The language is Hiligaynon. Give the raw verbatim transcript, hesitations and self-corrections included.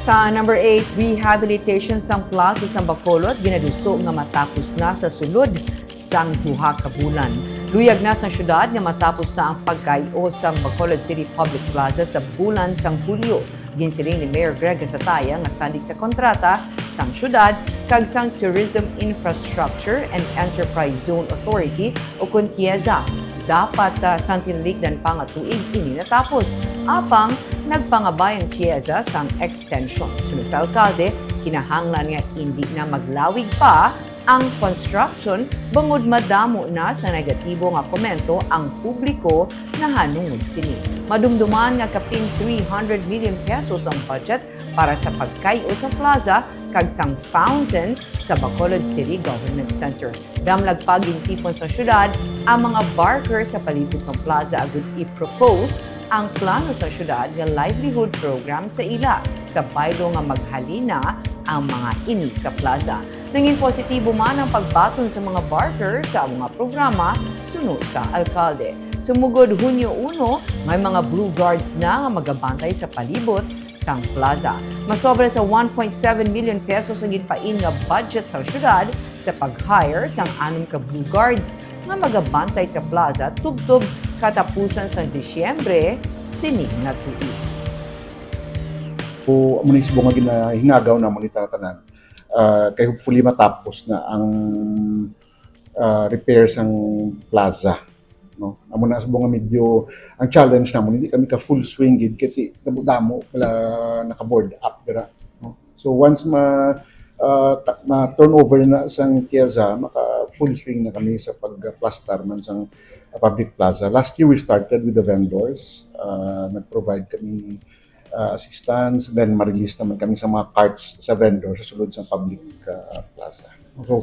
Sa number eight, rehabilitation sang plaza sang Bacolod ginaduso nga matapos na sa sulod sang duha ka bulan. Luyag na sang syudad nga matapos na ang pagkay-o sang Bacolod City Public Plaza sa bulan sang Hulyo. Ginsiling ni Mayor Greg Gasataya nga salig sa kontrata sang syudad kag sang Tourism Infrastructure and Enterprise Zone Authority o kon TIEZA, dapat, ah, sang tinubtob pa nga tuig ini natapos. Apang nagpangabay ang TIEZA sang extension. Suno sa alkalde, kinahanglan nga indi na maglawig pa ang construction bangod madamo na sa negatibo nga komento ang publiko nahanungod sini. Madumduman nga kapin three hundred million pesos ang budget para sa pagkay-o sa plaza kag sang fountain sa Bacolod City Government Center. Damlag pa gintipon sa syudad ang mga barker sa palibot sang plaza agud i-propose ang plano sa syudad nga livelihood program sa ila sa baylo nga maghalin na ang mga ini sa plaza. Nangin positibo man ang pagbaton sa mga barker sa amo nga programa, suno sa alkalde. Sumugod Hunyo uno, may mga Blue Guards na nga magabantay sa palibot sang plaza. Masobra sa one point seven million pesos ang ginpain nga budget sang syudad sa pag-hire sang anom ka Blue Guards nga magabantay sa plaza tubtob katapusan sang Disyembre sini nga tuig. So, amo ni subong nga ginahingaw namon ni tanan-tanan. Ah, kay hopefully matapos na ang, ah, repair sang plaza, no? Amo na subong nga medyo ang challenge namon, hindi kami ka full swing gid kay ti-, damo-damo pala naka-board up dira, no? So once ma, ah, ta-, ma-turnover na sang TIEZA, maka full swing na kami sa pagplastar man sang public plaza. Last year we started with the vendors. Ah, nag-provide kami, ah, assistance, then ma-release naman kami sa mga carts sa vendor sa sulod sa public, ah, plaza. So,